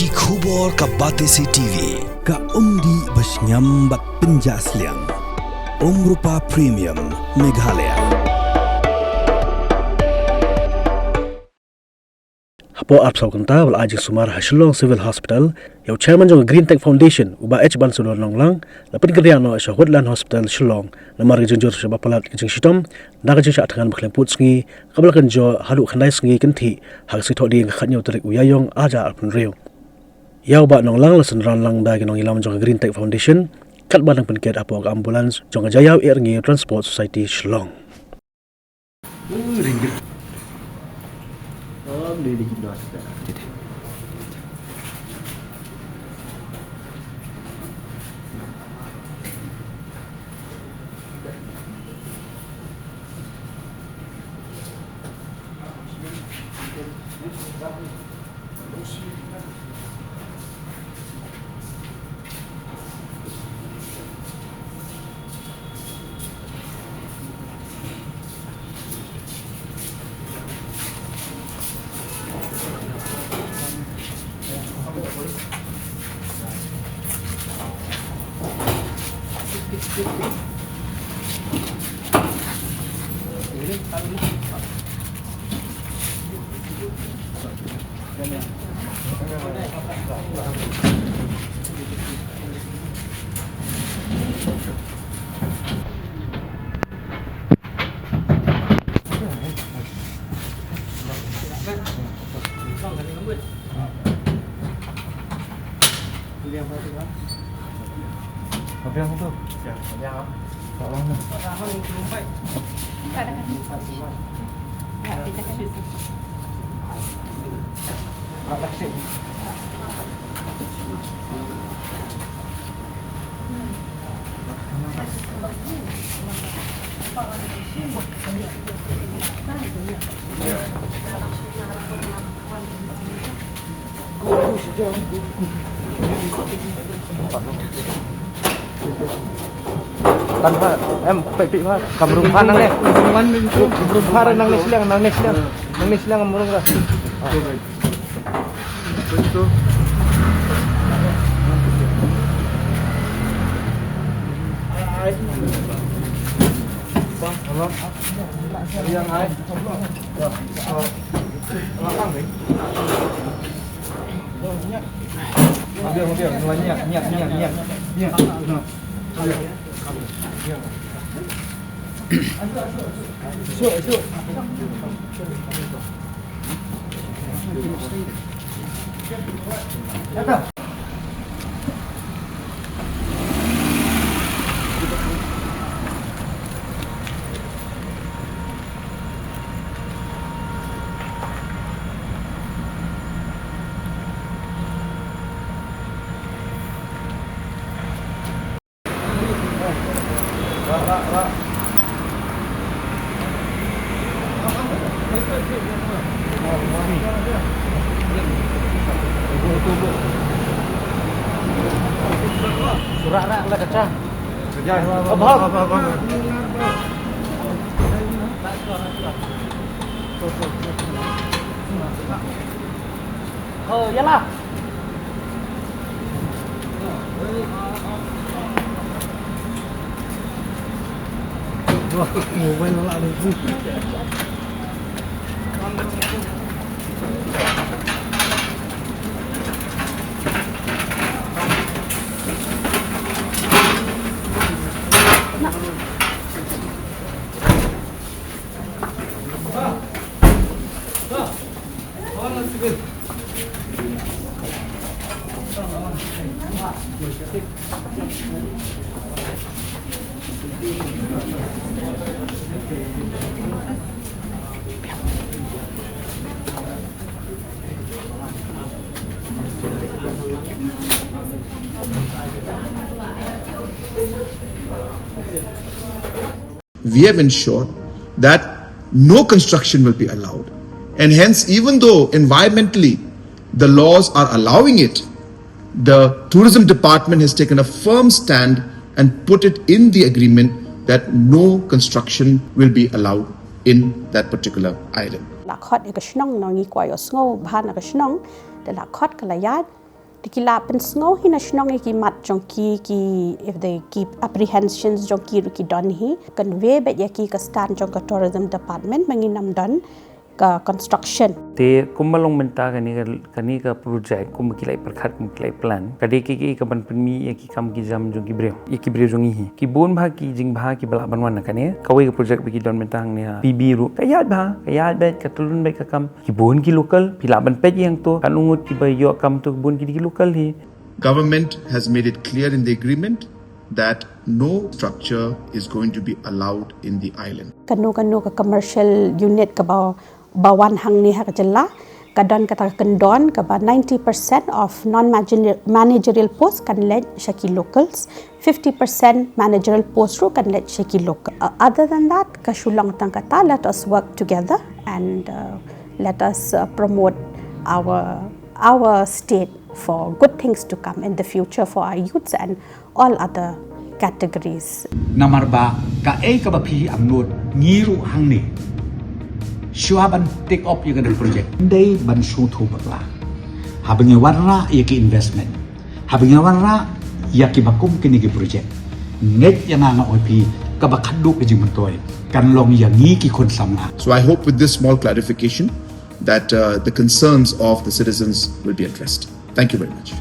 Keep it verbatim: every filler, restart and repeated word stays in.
Ki khubor ka Batesi T V. Ka umdih ba shngiam bad pynjah sliang. Umrupa Premium Meghalaya. Hapoh arphew saw kynta ba la ai jingsumar ha Shillong Civil Hospital, ïa u chairman jong ka Green Tech Foundation, u Bah H Bansudor Nonglang, la pynkynriah noh sha Woodland Hospital Shillong namar ka jingjur sha ba palat ka jingshitom da ka jingshah thngan ba khlem pud sngi, kaba la kynjoh haduh khyndai sngi kynthih ha ka sngi Thohdieng ka khathynñiew tarik u Ïaïong arhajar arphew hynriew. Ïa u Bah Nonglang la synran lang da ki nongïalam jong ka Green Tech Foundation katba dang pynkit hapoh ka ambulance jong ka Jaïaw Ierngi Transport Society Shillong. Kan pha, em, pha, pha, pha, kam rung pha nangne. Kam rung pha nangne sliang, nangne sliang. Nangne sliang kam rung ka. Surat rak lah kaca. Abang. Oh, iyalah. Wah, mobile lah ada tu. We have ensured that no construction will be allowed. And hence, even though environmentally the laws are allowing it, the tourism department has taken a firm stand and put it in the agreement that no construction will be allowed in that particular island. La khot ïa ka shnong, ngi kwah ïohsngew bha na ka shnong, da la khot ka la ïaid, Te ki la pynsngew hi na shnong ïa ki mat jong ki, ki, if the, ki apprehensions jong ki ruh ki don hi. Convey beit ïa ki ka stand jong ka tourism department, ma ngin ym don ka construction. Te kumba long mynta kane ka, kane ka project, kumba ki la pyrkhat, kumba ki la plan, ka dei ka, ka, kaban pynmih ïa ki kam ki jam jong ki briew, ïa ki briew jong ngi hi. Ki bun bha ki jingbha kiba lah ban wan na kane. Kawei ka project ba ki don mynta hangne ha P B ruh, ka ïaid bha, ka ïaid beit, ka tyllun beit ka kam. Ki bun ki local, phi lah ban peit ïa to, katno ngut kiba ïoh kam to, ki bun ki dei ki local hi. Government has made it clear in the agreement that no structure is going to be allowed in the island. Kano kano ka commercial unit kaba, ba wan hangne ha ka jylla, ka don kata ka kyndon kaba ninety percent of non-managerial post kan leit sha ki locals, fifty percent managerial post ruh kan leit sha ki local. Uh, other than that, ka shu long tang kata, let us work together and, uh, let us, uh, promote our, our state for good things to come in the future for our youths and all other categories. Namar ba kaei kaba phi angnud, ngi ruh hangne, shuwa ban take up ïa kane ka project, dei ban sngewthuh bakla. Haba ngi wanrah ïa ki investment, haba ngi wanrah ïa kiba kum kine ki project, ngeit ïa nga, nga ong ïa phi, kaba khadduh ka jingmyntoi kan long ïa ngi ki khun samla. So I hope with this small clarification that, uh, the concerns of the citizens will be addressed. Thank you very much.